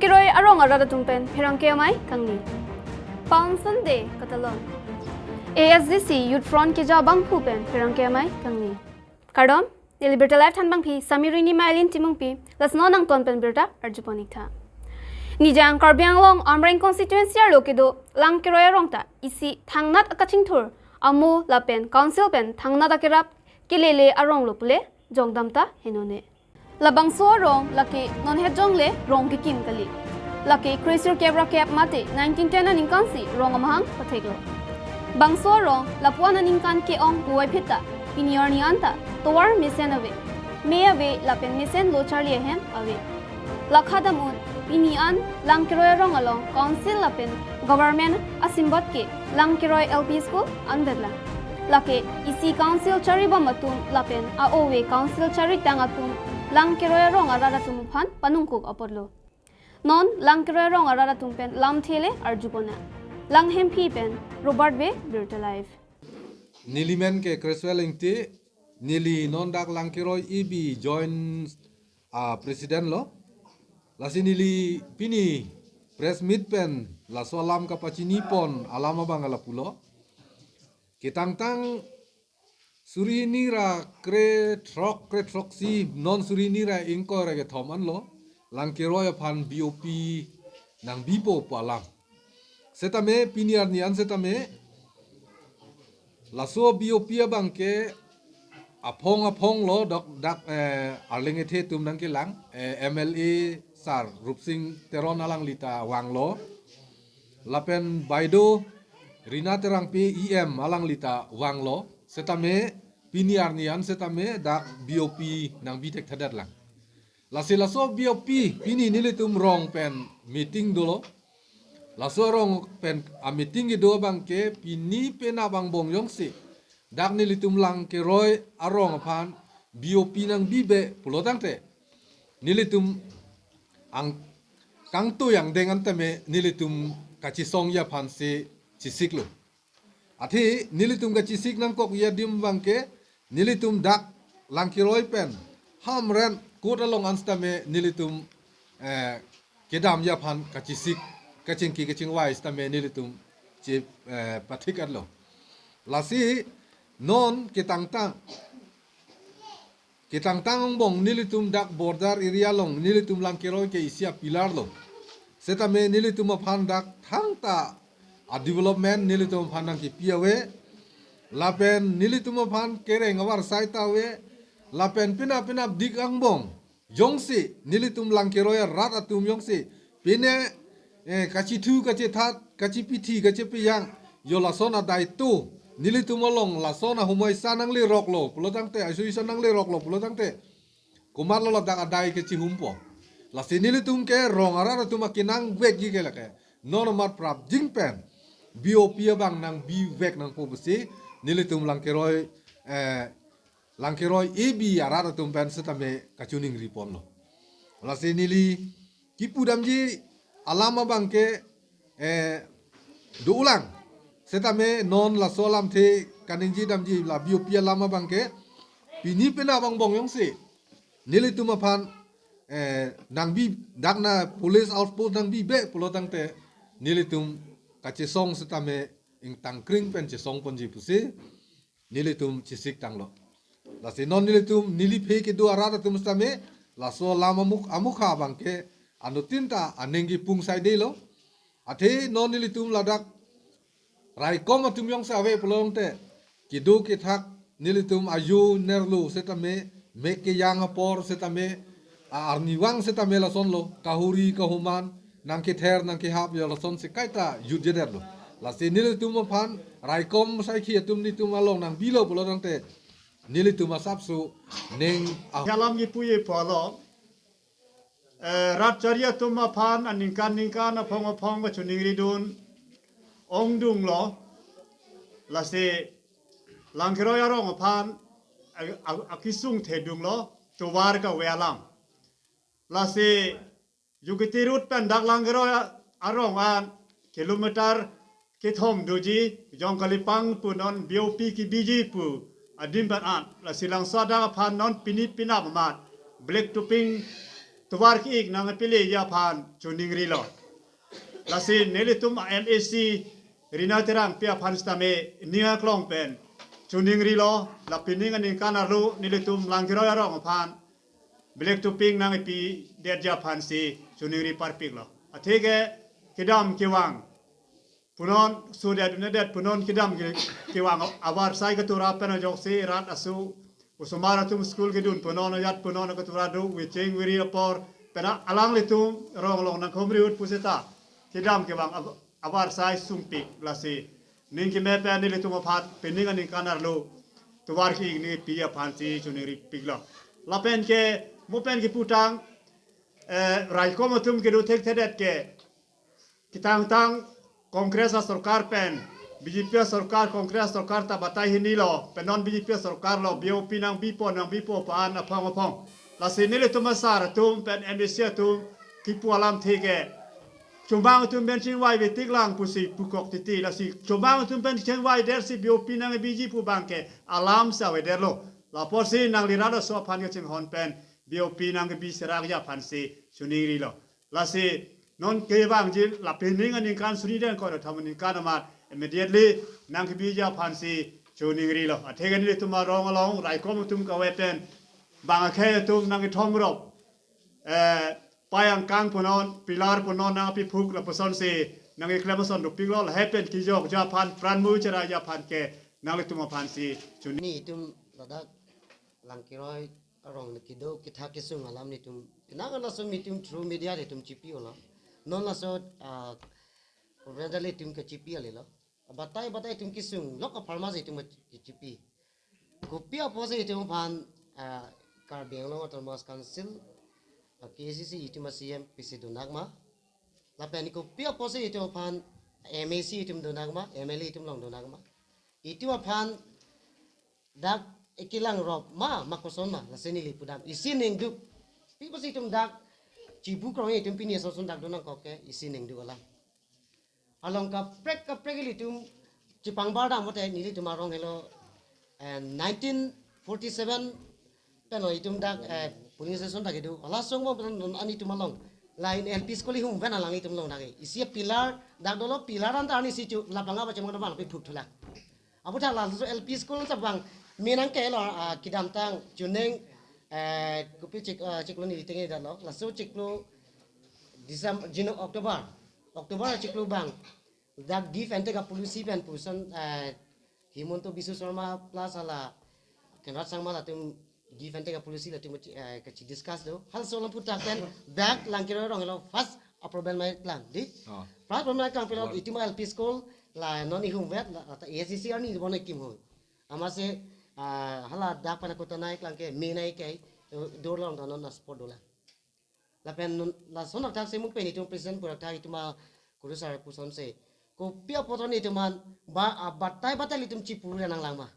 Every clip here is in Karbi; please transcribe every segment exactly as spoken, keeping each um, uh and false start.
Langkeroi arong arat atum pen pherangke amei kangni. Palm Sunday katalon. A S D C Youth Front keja abangphu pen pherangke amei kangni. Kardom, neli birta live thanbangpi Sami Rini Mailin Timungpi, lasi non nangton pen birta arjupon-ik tha. Nijang Karbi Anglong Amreng constituency arlo kedo Langkeroi arong ta isi thangnat akachingthur amo lapen council pen thangnat akerap kelele arong lo pule jongdam ta henone. Labangso arong lake non het jongle rong kekim kali. Lake kresirkep ra kep mate nineteen ten aningkan si rong amahang patheklo. Bangso arong lapu-an aningkan ke-ong puvoiphit ta pini arni an ta tovar mesen ave, me ave lapen mesen lo charli ahem ave. Lakha dam-un pini an Langkeroi arong along council lapen government asimbot ke Langkeroi L P school anvetlang. Lake isi council charibom atum lapen a-ove council charitang atum Langkeroi arong arat atum aphan panungkuk apotlo. Non Langkeroi arong arat atum pen lamthe le arjupon-nang. Langhemphi pen Robert Bey, Birta Live. Neli men ke Creswell Ingti, neli non dak Langkeroi A B joint, ah, president lo. Lasi neli pini press meet pen laso alam kapachinipon alam abang lapulo. Ketangtang suri hini ra krethrok, krethrok si non suri hini ra ingkoi ra kethom anlo Langkeroi aphan B O P nangbipo pu alam. Setame pini arni an setame laso B O P abang ke aphong aphong lo dok dak, eh, arleng ethe atum nangkelang, eh, M L A sir Rupsing Teron alangli ta vanglo. Lapen baido Rina Terangpi E M alangli ta vanglo. Setame pini arni an setame dak B O P nangbi thekthedet lang. Lasi laso B O P pini nelitum rong pen meeting dolo. Laso arong pen a-meeting kedo abang ke pini penap angbong jongsi dak nelitum Langkeroi arong aphan B O P nangbibe pulo tangte nelitum ang kangtui angdeng an tame nelitum kachesongji aphan si chesiklo. Athe nelitum kachesik nangkokji adim abang ke nelitum dak Langkeroi pen Hamren kot along an setame nelitum, eh, kedamji aphan kachesik kachingki kachingvai setame nelitum che, eh, pathik-etlo. Lasi non ketangtang ketangtang angbong nelitum dak border area along nelitum Langkeroi ke isi a-pillar lo. Setame nelitum aphan dak thangta a-development nelitum aphan nangkepi ave. Lapen nelitum aphan kereng avarsai ta ave. Lapen penap penap dik angbong jongsi nelitum Langkeroi arat atum jongsi pine, eh, kachethu, kachethat, kachepithi, kachepiyang, yo lason adai tu nelitum along lason ahumoi sa nangleroklo pulo tangte, aso isa nangleroklo pulo tangte, komatlo ladak adai kachehumpo? Lasi nelitum ke rong arat atum akenangvekji ke lake non amat prapjin pen B O P abang nangbivek nangpo pusi nelitum Langkeroi, eh, Langkeroi A B arat atum pen setame kachiningriponlo. Lasi neli kipudamji alam abang ke, eh, dolang. Setame non laso alamthe kaningjedamji la B O P alam abang ke pini penap angbong jongsi nelitum aphan, eh, nangbi dak na police outpost nangbibe pulo tangte nelitum kachesong setame ingtangkring pen chesongponji pusi nelitum chesik tanglo. Lasi non nelitum neliphe kedo arat atum setame laso alam amuk amukha abang ke anuttin ta aning kipung saidelo. Athe non nelitum ladak raikom atum jongsi ave pulo tangte kedo kethak nelitum ajo nerlo setame mek kejang apor setame a-, arnivang setame lasonlo, kahuri kahuman nangkether nangkehap yo lasonsi kaita jutjedetlo. Lasi nelitum aphan raikom saikhi atum nelitum along nangbilo pulo tangte nelitum asapso ning ah- Alam kipuji pulo, eh, rat chari atum aphan aningkan ningkan aphong aphong kachiningridun ongdunglo. Lasi Langkeroi arong aphan a, a, akesung thedunglo tovar kave alam. Lasi Jokiti road pen dak Langkeroi arong an kilometer kethom doji, jong kalipang pu non B O P kebiji pu adim pen an. Lasi laso adak aphan non pini penap amat black topping tovar ki-ik nangpile aphan choningrilo. Lasi nelitum a-MAC Rina Terangpi aphan sitame ning aklong pen choningrilo, la pining aningkan arlo nelitum Langkeroi arong aphan black topping nangpidet aphansi choningri parpiklo. Atheke kedam kevang punon sudet unedet punon kedam ke-, kevang avarsai ketura pen ajoksi rat asu osomar atum school kedun punon ajat punon ketura do, wiching wiri apor pen alanglitum rong along nangkhumri ut pusita kedam kevang av-, avarsai sungpik. Lasi ning keme pen nelitum aphan pining aningkan arlo tovar ki-ik nangpi aphansi choningripiklo. Lapen ke mo pen keputang, eh, raikom atum kedo thekthedet ke ketangtang Congress asorkar pen BJP asorkar, Congress asorkar ta batai hinilo, pen non BJP asorkar lo, BOP nangbipo nangbipo pu-an aphong aphong. Lasi nelitum asar atum pen MAC atum kipu alamthe ke chomang atum pen chingvai vetik lang pusi pukok titi, lasi chomang atum pen chingvaidersi BOP nangbipo pu abangke alam si avedetlo. Lapusi nangli rat aso aphan kachinghon pen BOP nangbi serak aphansi choningrilo. Lasi non kevangji la pining aningkan suri den ko thom aningkan amat immediately nangbi aphansi choningrilo. Atheke nelitum arong along raikom atum kave pen bang akhei atum nangkethom rop, eh, pai angkang punon, pillar punon nangpiphuk lapusonsi nangkeklem ason dopiklo, lahei pen kijok aphan pran mu chera aphan ke nanglitum aphansi choni. Nelitum ladak Langkeroi arong kedo kethak kesung alam nelitum nang laso nelitum through media nelitum chipi-olo. Non laso, ah, program nelitum kechipi alilo. Batai batai itum kesung lok apharmansi itum kechipi. Kopi apotsi itum aphan, ah, Karbi Anglong Autonomous Council, ah, KAAC itum a-CEM pisi donang ma. Lapen kopi apotsi itum aphan MAC itum donang ma, MLA itum along donang ma. Itum aphan dak kelang rop ma, ma koson ma, lasi neli pudam. Isi ningduk. Pi apotsi itum dak chibu krong itum pini ason ason dak donangkok ke isi ningduk alam. Along kaprek kaprek ilitum chepangbar dam pote nelitum arong helo, eh, nineteen forty-seven pen lo itum dak, eh, polling station dak kedo. Hala song bom pen non an itum along. Lain LP school ihum pen alang itum along dak ke. Isi pillar dak dolo, pillar anta arnisi chu lapanga bachemang bang piphuk thulak. Aputhak laso LP school sa bang menang ke lo, ah, kedamtang chuning, eh, kopi chik, ah, chiklo neli tenge dalo. Laso chiklo December, June, October. October chiklo bang dak give and take a-policy pen puson, eh, Himanta Biswa Sarma plus hala Conrad Sangma latum give and take a-policy latum, eh, kachi discuss do. Halaso alam aphuthak pen dak Langkeroi arong helo first approval mai klang di. Oh. First approval mai klang pelo. One. Itum a-LP school la non ihum vet la, la ta ASDC arni bon ikim ho. Amatsi, ah, hala dak pen akota nai klang ke me nai ke, eh, dor long ta non na support dolang. Lapen non lason athak si mo pen itum president pu athak itum a-kurusar pusonsi kopi apot non itum aphan ba, ah, batai batai itum chipu nanglang ma.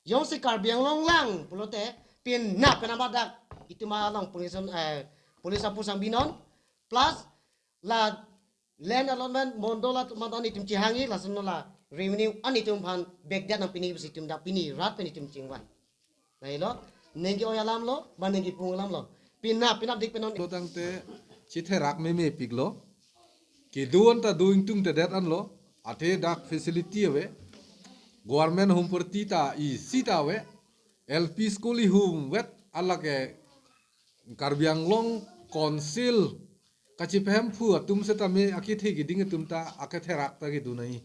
Jongsi Karbi Anglong lang pulote pini penap dak itum along police, eh, police apusang binon plus la land allotment mondol atum an itum chehangji, lason la revenue an itum aphan back det nangpini pusi itum dak pini rat pen itum chingvai. Lahelo, ningke-oi alam lo, ba ningke-pung alam lo. Penap penapdik pen non. Lo tangte chitherak memepiklo. Kedo anta do ingtungtedet anlo. Athe dak facility ave. Government humprti ta isi ta ave. LP school ihum vet alake Karbi Anglong Council kachipehemphu atum setame akethe keding atum ta aketherak ta kedo nai.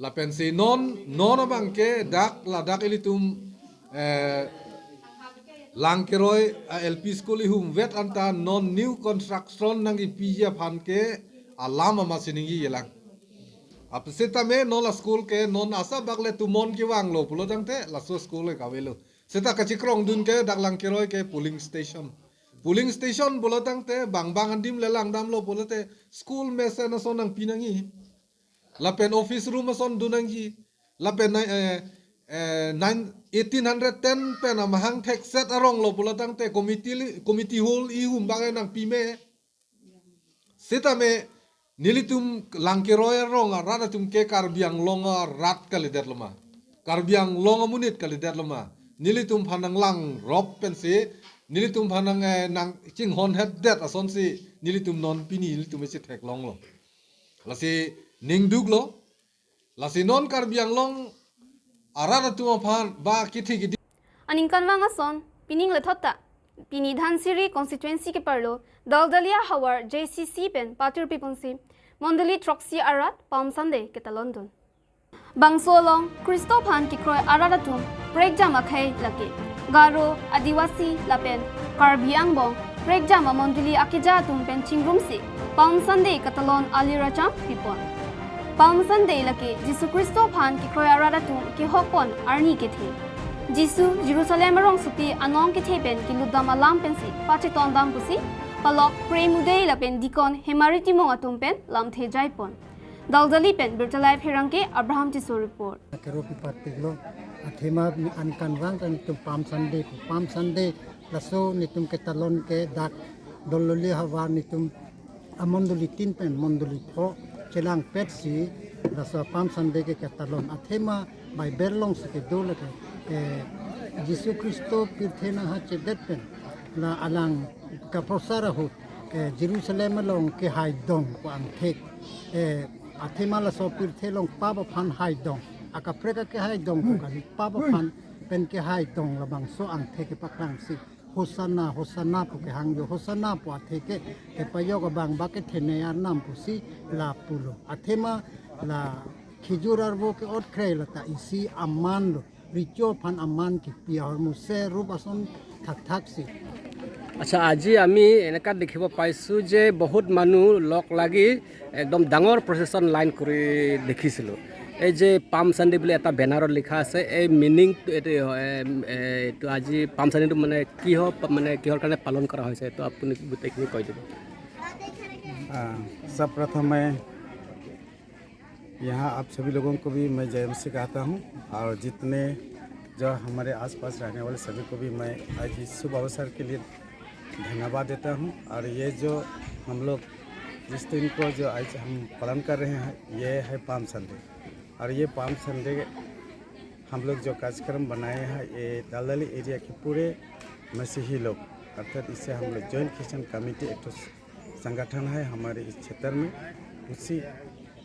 Lapensi non, non abangke dak ladak ilitum, eh, Langkeroi, eh, LP school ihum vet anta non new construction nangkipiji aphan ke alam amatsi ningjelang. Aphi setame non la school ke non asabak le tumon kevanglo pulo tangte laso school ke kavelo. Seta kachikrongdun ke dak Langkeroi ke polling station. Polling station pulo tangte bang bang adim le langdamlo pulote school mesen ason nangpi nangji. Lapen office room ason do nangji. Lapen, eh, eh, nine, eighteen hundred ten pen amahang thekset arong lo pulo tangte committee li-, committee hall ihum bang nangpi me. Setame nelitum Langkeroi arong arat atum ke Karbi Anglong arat kalidet lo ma, Karbi Anglong amonit kalidet lo ma, nelitum aphan nanglang rop pensi nelitum aphan nang, eh, nangchinghon hetdet asonsi nelitum non pini nelitum chetheklonglo. Lasi ningduklo. Lasi non Karbi Anglong arat atum aphan ba kethe kedi. Aningkanvang ason, pining lethot ta pini Dhansiri constituency keparlo Daldali ahavar J C C pen patirpi ponsi mondoli throksi arat Palm Sunday ketalondun. Bangso along Khristo aphan kekroi arat atum prekjam akhei lake Garo, Adivasi lapen Karbi angbong prekjam amondoli akeja atum pen chingrumsi Palm Sunday katalon aliracham pipon. Palm Sunday lake Jisu Khristo aphan kekroi arat atum kehokpon arni kethe. Jisu Jerusalem arongsopi anong kethe pen kelutdam alam pensi pachetondam pusi palok Premudei lapen Deacon Hemari Timung atum pen lamthe jaipon. Daldali pen Birta Live pherangke Abraham Tisso report. Keropi partiklo, athema aningkanvang kan itum Palm Sunday pu. Palm Sunday laso nelitum ketalon ke dak Daldali ahavar nelitum amondoli tin pen mondoli pho chelangpetsi laso Palm Sunday ke ketalon. Athema Bible alongsi kedo lake, eh, Jisu Khristo pirthe nanghachedet pen la alang kaprosar ahut, eh, Jerusalem along kehaidong pu angthek, eh, athema laso pirthe along pap aphan haidong, akaprek akehaidong pu kali, pap aphan pen kehaidong labangso angthek kepaklangsi Hosanna, Hosanna pu kehang jo, Hosanna pu athe ke kepajok abang ba kethenei arnam pusi lapulo. Athema la khijur arvo ke-ot krei lata isi aman lo, recho aphan aman kipi ahormu se rup ason thakthak si. আচ্ছা, আজি আমি এনেকা দেখিব পাইছো যে বহুত মানুহ লগ লাগি একদম ডাঙৰ প্ৰচেছন লাইন কৰি দেখিছিলো। এই যে পাম চানডে বুলি এটা বেনাৰত লিখা আছে, এই মিনিং এইটো, এ, এ, এইটো আজি পাম চানডেটো মানে কি হয়, মানে কিহৰ কাৰণে পালন কৰা হৈছে, এইটো আপুনি গোটেইখিনি কৈ দিব। आ, सब प्रथम मैं यहाँ आप सभी लोगों को भी मैं जय मसीह कहता हूँ, और जितने जो हमारे आसपास रहने वाले सभी को भी मैं आज इस शुभ अवसर के लिए धन्यवाद देता हूँ। और ये जो हम लोग जिस दिन को जो आज हम पालन कर रहे हैं, ये है पाम संडे। और ये पाम संडे हम लोग जो कार्यक्रम बनाए हैं, ये दलदली एरिया के पूरे मसीही लोग, अर्थात इससे हम लोग जॉइंट क्रिश्चियन कमेटी एक ठो संगठन है हमारे इस क्षेत्र में, उसी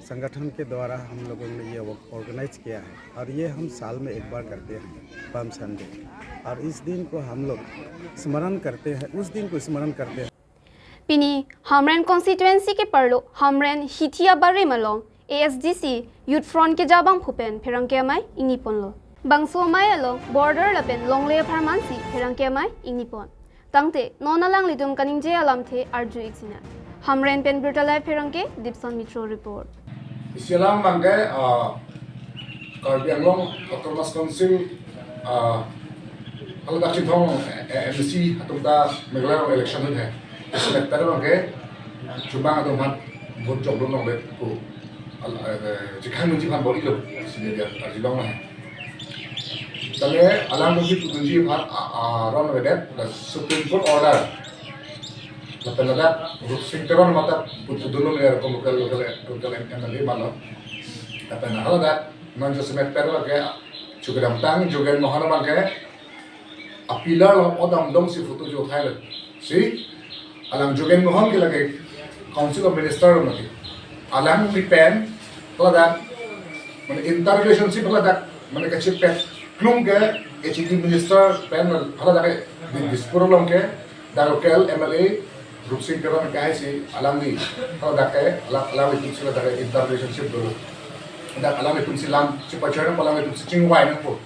संगठन के द्वारा हम लोगों ने ये वर्क ऑर्गेनाइज किया है। और ये हम साल में एक बार करते हैं, पाम संडे। और इस दिन को हम लोग स्मरण करते हैं, उस दिन को स्मरण करते हैं। Pini Hamren constituency keparlo Hamren hithi abarim along A S D C Youth Front keja abangphu pen pherangke amei ingniponlo. Bangso amei along border lapen longle apharmansi pherangke amei ingnipon. Tangte non alanglitum kaningje alamthe arju-ik sinang. Hamren pen Birta Live pherangke Dipson Mitro report. Isi alam abangke, ah, Karbi Anglong Autonomous Council, ah, haladak Chinthong, eh, M A C atum ta Meghalaya along election ahut he. Isi selected abangke, chumang atum aphan vote jokdun longle pu. Al-, eh, Chikhang Nunji aphan bor-ilo, isi dia arjulong he. Tale alangtum si pudunji aphan, a, a, aron avedet, the Supreme Court order. Lapen ladak Rup Singh Teron mata pudunlo, ya, local, local, local M L A malo. Lapen haladak non jo semet pero ke chukadamtang Jogen Mohan abangke a pillar along odam dongsi photo jo thailo. Si, alang Jogen Mohan ke lake Council of Minister mati. Alangli pen, haladak, mane interrelationship haladak, mane kachepet klung ke H A D minister pen haladak ke di Dispur along ke, dak local M L A, Rup Singh Teron ke hai si, alangli, haladak ke, alang, alanglitum si haladak ke interrelationship dolo. Dak alanglitum si lam, chepachoi nang alanglitum si chingvai nangpo.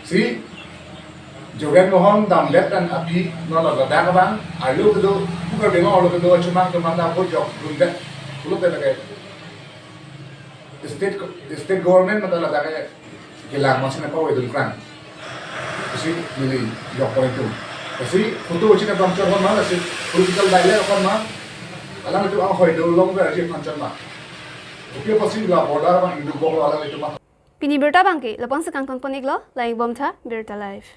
Si, Jogen Mohan damdet pen aphi non ladak abang, arlo kedo, pu Karbi Anglong arlo kedo, chumang atum aphan ta vote jokdundet, pulote lake state, state government mata ladak ke kelang masina pawedun krang. Si, neli jokpon itum. Si, photo chini pangchor ma, si, political dialogue ma, alanglitum ahoi dolong ke aji pangchor ma. Oke, pasi la border abang ingduk bok alanglitum ma. Pini birta abangke lapu-an si kangtonpon-iklo, langdunbomtha Birta Live.